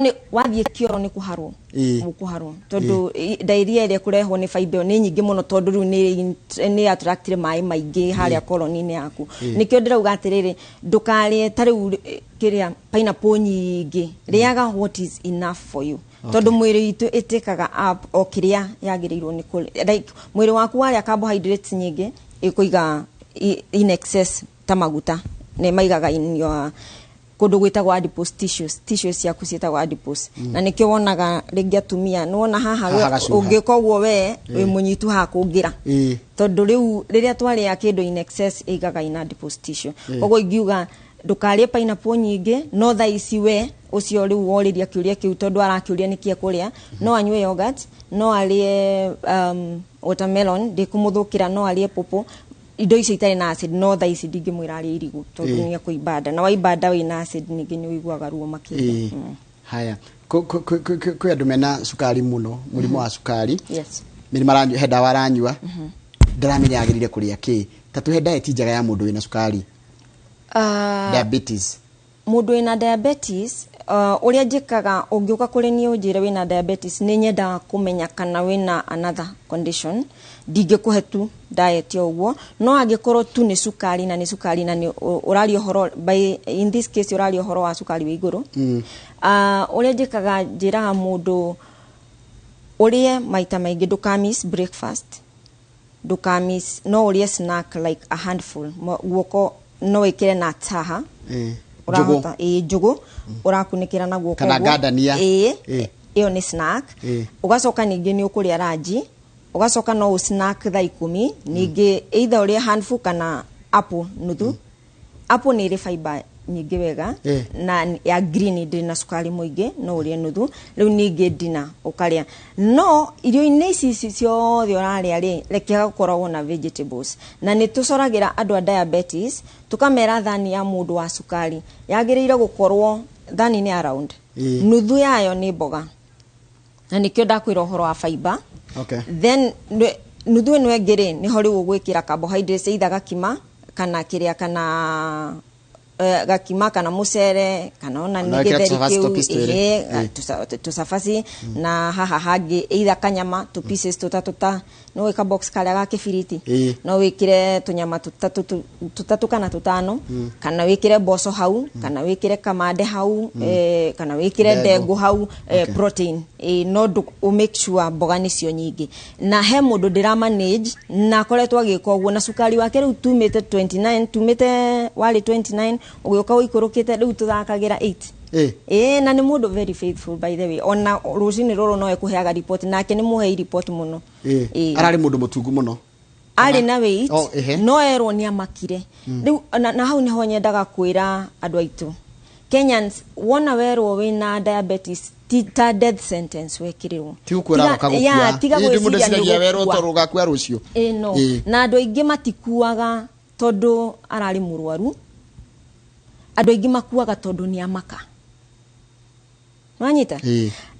Nĩ wathiĩ kĩoro nĩ kũharwo. Ũkũharwo tondũ diarrhea ĩrĩa ĩkũrehwo nĩ fiber ĩyo nĩ nyingĩ mũno, tondũ rĩu nĩ attractire maĩ maingĩ harĩa colon-inĩ yaku. Nĩkĩo ndĩrauga atĩrĩrĩ, ndũkarĩe ta rĩu kĩrĩa pineapple nyingĩ, rĩaga what is enough for you, tondũ mwĩrĩ witũ ĩtĩkaga up o kĩrĩa yagĩrĩirwo nĩ kũrĩa. Like mwĩrĩ waku warĩa carbohydrates nyingĩ, ĩkũiga in excess ta maguta, nĩ maigaga in your kũndũ gwĩtagwo adipose tissues. Tissues ciaku ciĩtagwo adipose, na nĩkĩo wonaga rĩngĩ atumia nĩwona haha Haha gacuha. Ũngĩka ũguo, we wĩ mũnyitu haha kũngĩra, tondũ rĩu rĩrĩa twarĩa kĩndũ in excess, ĩigaga in adipose tissue. Koguo ingiuga ndũkarĩe pineapple nyingĩ. No thaa ici we ũcio rĩu worĩria kĩũria kĩu, tondũ arakĩũria nĩkĩ ekũrĩa, no anyue yogurt, no arĩe watermelon, ndĩkũmũthũkĩra, no arĩe pawpaw, indo icio itarĩ na acid. No thaa ici ndingĩmwĩra arĩe irigũ, tondũ nĩ ekũimba nda, na waimba nda wĩna acid ningĩ nĩ ũiguaga ruo makĩria. Haya, kwĩ andũ mena cukari mũno, mũrimũ wa cukari. Mĩrimũ aranyua, he ndawa aranyua, ndaramenya agĩrĩire kũrĩa kĩ. Ta tũhe diet njega ya mũndũ wĩna cukari, diabetes. Mũndũ wĩna diabetes, ũrĩa njĩkaga, ũngĩũka kũrĩ niĩ ũnjĩre wĩna diabetes, nĩ nyendaga kũmenya kana wĩna another condition. Ndingĩkũhe tu diet o ũguo. No angĩkorwo tu nĩ cukari, na nĩ cukari, na nĩ ũraria ũhoro, by in this case ũraria ũhoro wa cukari wĩ igũrũ, ũrĩa njĩkaga, njĩraga mũndũ ũrĩe maita maingĩ, ndũka miss breakfast, ndũka miss. No ũrĩe snack like a handful, guoko, no wĩkĩre nuts haha. Njũgũ. Ũrahota, ĩĩ, njũgũ ũrakunĩkĩra na guoko Kana ũguo. Ngandania. Ĩĩ. Ĩyo nĩ snack. Ũgacoka ningĩ nĩ ũkũrĩa ranji, ũgacoka no ũ snack thaa 10 ningĩ, either ũrĩe handful kana apple nuthu. Apple nĩ ĩrĩ fiber nyingĩ wega na ya green, ndĩrĩ na cukari mũingĩ, no ũrĩe nuthu. Rĩu ningĩ dinner ũkarĩa, no irio-inĩ ici ciothe ũrarĩa rĩ, reke gũkoragwo na vegetables. Na nĩ tũcoragĩra andũ a diabetes, tũkamera thani ya mũndũ wa cukari yagĩrĩire gũkorwo thani nĩ around nuthu yayo nĩ mboga, na nĩkĩo ndakwĩra ũhoro wa fiber. Then nuthu ĩno ĩngĩ rĩ, nĩho rĩu ũgwĩkĩra carbohydrates, either gakima kana kĩrĩa, kana gakima kana mũcere, kana ona Ona nĩ wĩkĩre gĩtheri tũcabaci kĩu. tũ-piece twĩrĩ. Ĩhĩ, tũcabaci, na haha hangĩ either kanyama tũ pieces tũtatũ, ta no wĩka box karĩa ga kĩbiriti. No wĩkĩre tũnyama tũtatũ, tũtatũ kana tũtano, kana wĩkĩre mboco hau, kana wĩkĩre kamande hau, kana wĩkĩre Ndengũ. Ndengũ hau, protein. No ũ make sure mboga nĩcio nyingĩ. Na he mũndũ ndĩra manage na akoretwo agĩka ũguo, na cukari wake rĩu tumĩte 29, tumĩte warĩ 29, ũgĩũka ũikũrũkĩte, rĩu tũthakagĩra 8. Ĩĩ, na nĩ mũndũ very faithful, by the way. Ona rũcinĩ rũrũ no ekũheaga report, nake nĩ mũhei report mũno. Ararĩ mũndũ mũtungu mũno. Arĩ na weight. Oh, ehe. No erwo nĩ amakire rĩu. Na hau nĩho nyendaga kwĩra andũ aitũ Kenyans, wona werwo wĩna diabetes, ti ta death sentence wekĩrĩrwo. Ti gũkua ũroka gũkua. Ya, tiga Ĩ, mũndũ gwĩciria nĩ eciragia werwo gũkua. tondũ ũgakua rũciũ. Ĩ, no. Na andũ aingĩ matikuaga tondũ ararĩ mũrwaru, andũ aingĩ makuaga tondũ nĩ amaka. Wanyita?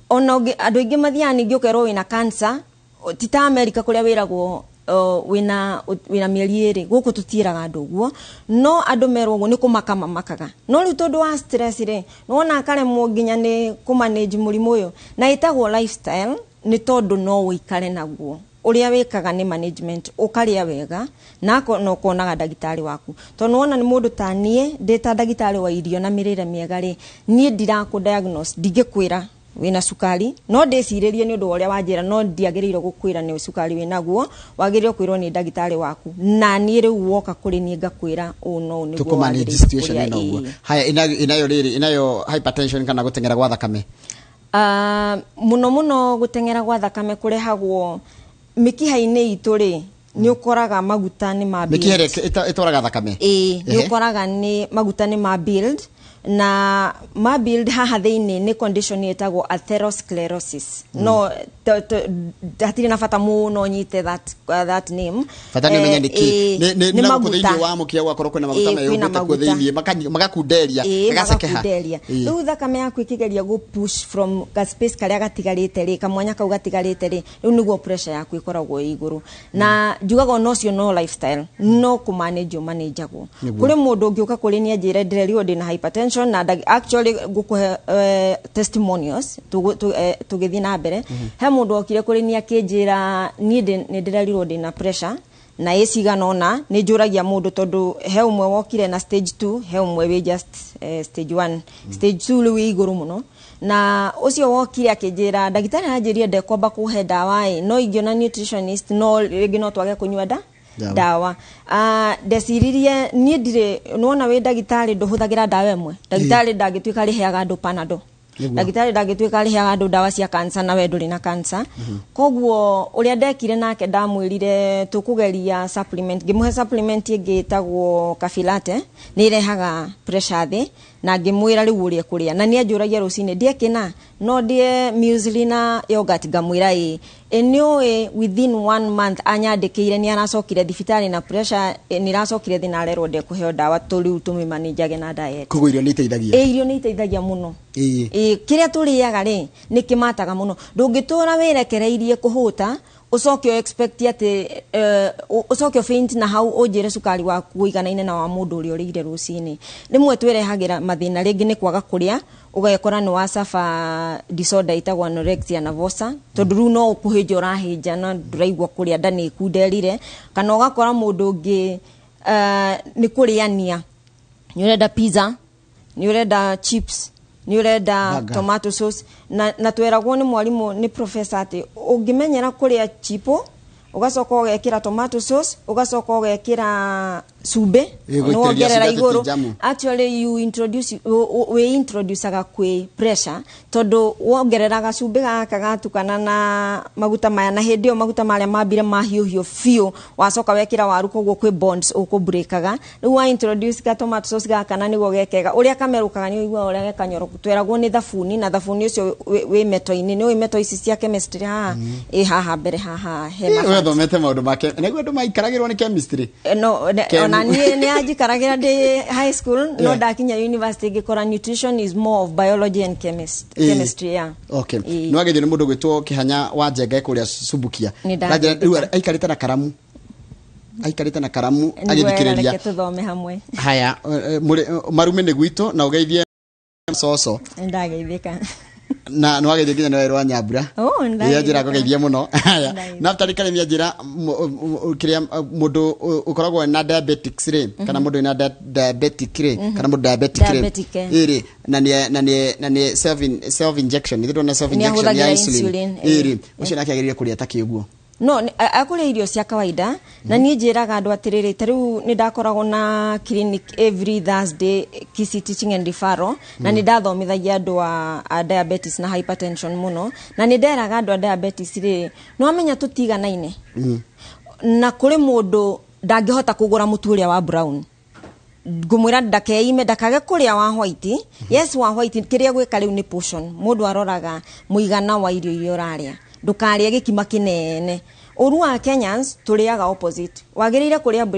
Ona andũ aingĩ mathiaga ningĩ ũkerwo wĩna cancer, ti ta America kũrĩa wĩragwo wĩna mĩeri 2. Gũkũ tũtiĩraga andũ ũguo, no andũ merwo ũguo nĩ kũmaka mamakaga. No rĩu tondũ wa stress rĩ, nĩwona akaremwo nginya nĩ kũmanage mũrimũ ũyũ, na ĩtagwo lifestyle, nĩ tondũ no ũikare naguo. Ũrĩa wĩkaga nĩ management, ũkarĩa wega na na ũkonaga ndagĩtarĩ waku, tondũ wona nĩ mũndũ ta niĩ ndĩ ta ndagĩtarĩ wa irio na mĩrĩre mĩega rĩ, niĩ ndirakũ diagnose, ndingĩkwĩra wĩna cukari. No ndĩcirĩrie nĩ ũndũ wa ũrĩa wanjĩra, no ndiagĩrĩirwo gũkwĩra nĩ cukari wĩnaguo. Wagĩrĩirwo kwĩrwo nĩ ndagĩtarĩ waku, na niĩ rĩu woka kũrĩ niĩ ngakwĩra ũũ no ũũ nĩguo Tũkũmanage wagĩrĩirwo situation kũrĩa. Ĩno ũguo. Haya, inayo rĩrĩ, inayo hypertension kana gũteng'era gwa thakame? Ah, mũno mũno gũteng'era gwa thakame kũrehagwo mĩkiha-inĩ itũ rĩ, nĩ ũkoraga maguta nĩ ma build. Mĩkiha ĩrĩa ĩtwaraga thakame? Ĩĩ, nĩ ũkoraga nĩ maguta nĩ ma build, na ma build haha thĩinĩ nĩ condition ĩtagwo atherosclerosis. No hatirĩ na bata mũno nyite that name. Bata nĩ ũmenye nĩ kĩ. Nĩ Nĩ na gũkũ maguta. thĩinĩ wa mũkiha gũgakorwo kwĩna maguta Kwĩna meyũmbĩte kuo maguta. thĩinĩ, magakunderia, gagacekeha. Magakunderia. Rĩu thakame yaku ĩkĩgeria gũ push from ga space karĩa gatigarĩte rĩ, kamwanya kau gatigarĩte rĩ, rĩu nĩguo pressure yaku ĩkoragwo ĩ igũrũ. Na njugaga ona ũcio no lifestyle, no kũmanage ũmanĩnjagwo. Kũrĩ mũndũ ũngĩũka kũrĩ niĩ anjĩre ndĩrerirwo ndĩna hypertension. hypertension na actually ngũkũhe testimonials tũgĩthiĩ na mbere. He mũndũ okire kũrĩ niĩ akĩnjĩra niĩ nĩ ndĩrerirwo ndĩna pressure na ĩ cigana ũna. Nĩ njũragia mũndũ tondũ he ũmwe wokire na stage 2, he ũmwe wĩ just stage 1. Stage 2 rĩu ĩ igũrũ mũno. Na ũcio wokire akĩnjĩra, ndagĩtarĩ aranjĩrire ndekwamba kũhe ndawa ĩ, no ingĩona nutritionist no rĩngĩ no twage kũnyua nda Ndawa. Ndawa. Ndeciririe niĩ ndirĩ nĩwona wĩ ndagĩtarĩ ndũhũthagĩra ndawa ĩmwe. Ndagĩtarĩ ndangĩtuĩka arĩheaga andũ Panadol. Ndagĩtarĩ ndangĩtuĩka arĩheaga andũ ndawa cia cancer na we ndũrĩ na cancer. Koguo ũrĩa ndekire nake, ndamwĩrire tũkũgeria supplement. Ngĩmũhe supplement ĩngĩ ĩtagwo Kafilate, nĩ ĩrehaga pressure thĩ, na ngĩmwĩra rĩu ũrĩa kũrĩa. Na nĩ anjũragia rũcinĩ ndĩe kĩna, no ndĩe muesli na yogurt, ngamwĩra ĩĩ. Ĩ nĩ ũĩ within one month anyandĩkĩire nĩ aracokire thibitarĩ na pressure nĩ ĩracokire thĩ na arerwo ndekũheo ndawa, tũrĩu tũmĩmanĩnjage na diet. Koguo irio nĩ iteithagia. Ĩ, irio nĩ iteithagia mũno. Ĩ, kĩrĩa tũrĩaga rĩ nĩ kĩmataga mũno. Ndũngĩtũra wĩrekereirie kũhũta ũcoke o expect atĩ ũcoke faint na hau ũnjĩre cukari waku ũiganaine na wa mũndũ ũrĩa ũrĩire rũcinĩ. Rĩmwe twĩrehagĩra mathĩna rĩngĩ nĩ kwaga kũrĩa, ũgekora nĩ wa suffer disorder ĩtagwo anorexia nervosa, tondũ rĩu no kũhĩnja ũrahĩnja na ndũraigua kũrĩa, nda nĩ ĩkunderire. Kana ũgakora mũndũ ũngĩ nĩ kũrĩania, nĩ ũrenda pizza, nĩ ũrenda chips, nĩ ũrenda Burger. Tomato sauce. Na tweragwo nĩ mwarimũ, nĩ professor, atĩ ũngĩmenyera kũrĩa chipo ũgacoka ũgekĩra tomato sauce, ũgacoka ũgekĩra cumbĩ, Ĩ, gũitĩrĩria nĩwongerera cumbĩ atĩ ti igũrũ, njamu. Actually you introduce wĩ introducaga kwĩ pressure, tondũ wongerera gacumbĩ gaka gatukana na maguta maya, na hĩndĩ ĩyo maguta marĩa mambire mahiũhio biũ, wacoka wekĩra waru, koguo kwĩ bonds ũkũbreakaga. Rĩu wa introduce ka tomato sauce gaka na nĩguo gekega ũrĩa kamerũkaga, nĩ ũiguaga ũrĩa gekanyoroku. Tweragwo nĩ thabuni, na thabuni ũcio wĩ meto-inĩ. Nĩ ũĩ meto ici cia chemistry haha ĩ haha mbere haha he Ĩ, mabati. we thomete maũndũ make nĩguo andũ maikaragĩrwo nĩ chemistry. No ona niĩ nĩ anjikaragĩra ndĩ high school, no ndakinya university ngĩkora nutrition is more of biology and chemistry, yeah. Okay. Ĩ. Nĩ wageithio nĩ mũndũ gwĩtwo Kĩhanya wa Njenga kũrĩa Subukia. Nĩ Ranjĩra ndageithĩka. rĩu aikarĩte na karamu, aikarĩte na karamu Nĩguo agĩthikĩrĩria. Reke tũthome hamwe. Haya, marume nĩ gwitũ na ũgeithie coco. Nĩ ndageithĩka. Na nĩ wageithio nginya nĩ werwa Nyambura. Oh, Ĩ, anjĩra ndageithĩka. ngũgeithie mũno. Haya. Ndageithĩka. Naftali Karemi anjĩra kĩrĩa mũndũ ũkoragwo na diabetics rĩ, kana mũndũ wĩna diabetic rĩ, kana mũndũ diabetic rĩ, Diabetic, eh. ĩ rĩ, na nĩ self injection, ithuĩ ndona self Nĩ injection ya ahũthagĩra insulin, insulin, ĩ rĩ, eh. ũcio nake agĩrĩire kũrĩa ta kĩguo? No akũrĩa irio cia kawaida. Na niĩ njĩraga andũ atĩrĩrĩ, ta rĩu nĩ ndakoragwo na clinic every Thursday, Kisii Teaching and Referral, na nĩ ndathomithagia andũ a diabetes na hypertension mũno. Na nĩ nderaga andũ a diabetes rĩ, nĩ wamenya tũtiganaine na kũrĩ mũndũ ndangĩhota kũgũra mũtu ũrĩa wa brown, ngũmwĩra ndakeime, ndakage kũrĩa wa white. Yes, wa white kĩrĩa gwĩka rĩu nĩ portion. Mũndũ aroraga mũigana wa irio iria ũrarĩa, ndũkarĩe gĩkima kĩnene. Ũru wa Kenyans, tũrĩaga opposite. Wagĩrĩire kũrĩa